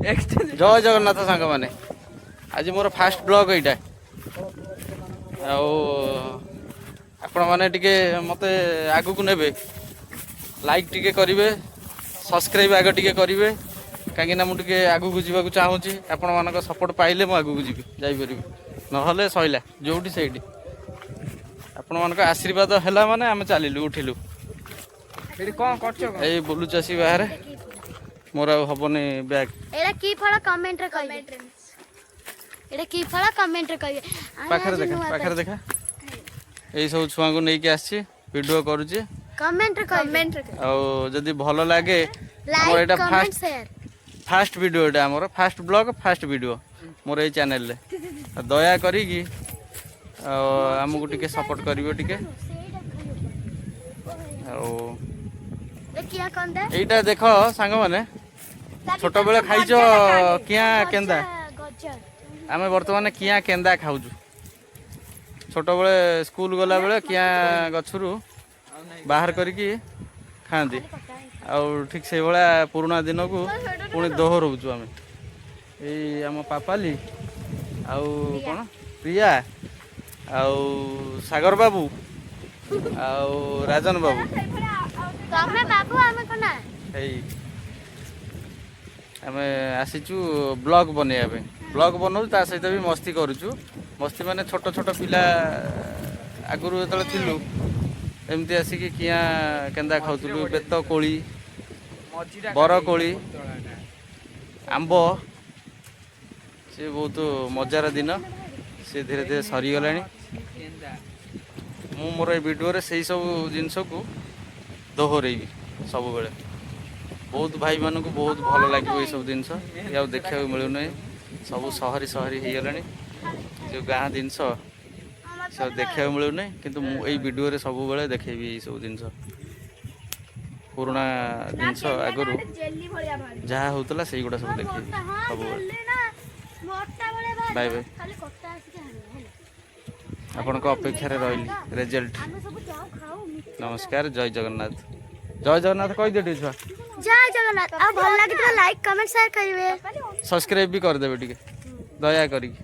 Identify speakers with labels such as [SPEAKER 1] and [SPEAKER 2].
[SPEAKER 1] ଜୟ ଜଗନ୍ନାଥ ସାଙ୍ଗମାନେ। ଆଜି ମୋର ଫାଷ୍ଟ ବ୍ଲଗ୍ ଏଇଟା। ଆଉ ଆପଣମାନେ ଟିକେ ମୋତେ ଆଗକୁ ନେବେ, ଲାଇକ୍ ଟିକେ କରିବେ, ସବସ୍କ୍ରାଇବ୍ ଆଗ ଟିକେ କରିବେ, କାହିଁକିନା ମୁଁ ଟିକେ ଆଗକୁ ଯିବାକୁ ଚାହୁଁଛି। ଆପଣମାନଙ୍କ ସପୋର୍ଟ ପାଇଲେ ମୁଁ ଆଗକୁ ଯିବି, ଯାଇପାରିବି, ନହେଲେ ସଇଲା ଯୋଉଠି ସେଇଠି। ଆପଣମାନଙ୍କ ଆଶୀର୍ବାଦ ହେଲା ମାନେ ଆମେ ଚାଲିଲୁ, ଉଠିଲୁ।
[SPEAKER 2] ଏଠି କଣ କରୁଛ କଣ?
[SPEAKER 1] ଏଇ ବୁଲୁଚି ଆସି ବାହାରେ। ମୋର ଆଉ ହବନି ବ୍ୟାଗ୍।
[SPEAKER 3] ଏଇଟା କି ଫଳ, କମେଣ୍ଟରେ କହିବେ। ଏଇଟା କି ଫଳ, କମେଣ୍ଟରେ କହିବେ। ଆମେ
[SPEAKER 1] ପାଖରେ
[SPEAKER 3] ଆଜି
[SPEAKER 1] ଦେଖା।
[SPEAKER 3] ନୂଆ।
[SPEAKER 1] ପାଖରେ ଦେଖା। ଏଇ ସବୁ ଛୁଆଙ୍କୁ ନେଇକି ଆସିଛି, ଭିଡ଼ିଓ କରୁଛି।
[SPEAKER 3] କମେଣ୍ଟରେ କହିବେ।
[SPEAKER 1] ଆଉ ଯଦି ଭଲ ଲାଗେ ଆମର
[SPEAKER 3] ଲାଇକ୍,
[SPEAKER 1] ଏଇଟା
[SPEAKER 3] comment,
[SPEAKER 1] first
[SPEAKER 3] share.
[SPEAKER 1] First video ଏଇଟା ଆମର, ଫାଷ୍ଟ ବ୍ଲଗ୍, ଫାଷ୍ଟ ଭିଡ଼ିଓ ମୋର ଏଇ ଚ୍ୟାନେଲରେ। ଦୟା କରିକି ଆଉ ଆମକୁ ଟିକେ ସପୋର୍ଟ କରିବେ ଟିକେ। ଆଉ
[SPEAKER 3] କିଆ କନ୍ଦା।
[SPEAKER 1] ଏଇଟା ଦେଖ ସାଙ୍ଗମାନେ, ଛୋଟବେଳେ ଖାଇଛ କିଆଁ କେନ୍ଦା?
[SPEAKER 3] ଗଜା।
[SPEAKER 1] ଆମେ ବର୍ତ୍ତମାନ କିଆଁ କେନ୍ଦା ଖାଉଛୁ। ଛୋଟବେଳେ ସ୍କୁଲ ଗଲାବେଳେ କିଆଁ ଗଛରୁ ବାହାର କରିକି ଖାଆନ୍ତି। ଆଉ ଠିକ୍ ସେଇଭଳିଆ ପୁରୁଣା ଦିନକୁ ପୁଣି ଦୋହରଉଛୁ ଆମେ। ଏଇ ଆମ ପାପାଲି ଆଉ କ'ଣ ପ୍ରିୟା ଆଉ ସାଗର ବାବୁ ଆଉ ରାଜନ ବାବୁ।
[SPEAKER 3] ତମେ ବାବୁ, ଆମେ କଣ?
[SPEAKER 1] ଏଇ ଆମେ ଆସିଛୁ ବ୍ଲଗ୍ ବନେଇବା ପାଇଁ। ବ୍ଲଗ୍ ବନଉଛୁ, ତା ସହିତ ବି ମସ୍ତି କରୁଛୁ। ମସ୍ତି ମାନେ ଛୋଟ ଛୋଟ ପିଲା ଆଗରୁ ଯେତେବେଳେ ଥିଲୁ, ଏମିତି ଆସିକି କିଆଁ କେନ୍ଦା ଖାଉଥିଲୁ, ବେତ କୋଳି,
[SPEAKER 2] ମଝିଟା।
[SPEAKER 1] ବରକୋଳି, ଆମ୍ବ। ସେ ବହୁତ ମଜାର ଦିନ, ସେ ଧୀରେ ଧୀରେ ସରିଗଲାଣି।
[SPEAKER 2] କେନ୍ଦା।
[SPEAKER 1] ମୁଁ ମୋର ଏ ଭିଡ଼ିଓରେ ସେଇ ସବୁ ଜିନିଷକୁ ଦୋହରେଇବି ସବୁବେଳେ। ବହୁତ ଭାଇମାନଙ୍କୁ ବହୁତ ଭଲ ଲାଗିବ ଏଇସବୁ ଜିନିଷ। ଏ ଆଉ ଦେଖିବାକୁ ମିଳୁନାହିଁ, ସବୁ ସହରୀ ସହରୀ ହେଇଗଲାଣି। ଯେଉଁ ଗାଁ ଜିନିଷ ସେ ଆଉ ଦେଖିବାକୁ ମିଳୁନାହିଁ। କିନ୍ତୁ ମୁଁ ଏଇ ଭିଡ଼ିଓରେ ସବୁବେଳେ ଦେଖେଇବି ଏଇସବୁ ଜିନିଷ, ପୁରୁଣା ଜିନିଷ, ଆଗରୁ ଯାହା ହେଉଥିଲା ସେଇଗୁଡ଼ା ସବୁ ଦେଖେଇବି ସବୁବେଳେ।
[SPEAKER 3] ମୋଟା ଭଳିଆ ବାହାରିବ।
[SPEAKER 1] Bye bye.
[SPEAKER 3] ଖାଲି କଟା ଆସିକି ହାଣିବ ହେଲା।
[SPEAKER 1] ଆପଣଙ୍କ ଅପେକ୍ଷାରେ ରହିଲି ରେଜଲ୍ଟ।
[SPEAKER 3] ଆମେ ସବୁ ଯାଉ ଖାଉ।
[SPEAKER 1] ନମସ୍କାର, ଜୟ ଜଗନ୍ନାଥ। ଜୟ ଜଗନ୍ନାଥ କହିଦିଅ ଟିକେ ଛୁଆ।
[SPEAKER 3] ଜୟ ଜଗନ୍ନାଥ। ଆଉ ଭଲ ଲାଗିଥିଲା, ଲାଇକ୍, କମେଣ୍ଟ, ସେୟାର କରିବେ।
[SPEAKER 1] ସବସ୍କ୍ରାଇବ୍ ବି କରିଦେବେ ଟିକେ ଦୟା କରିକି।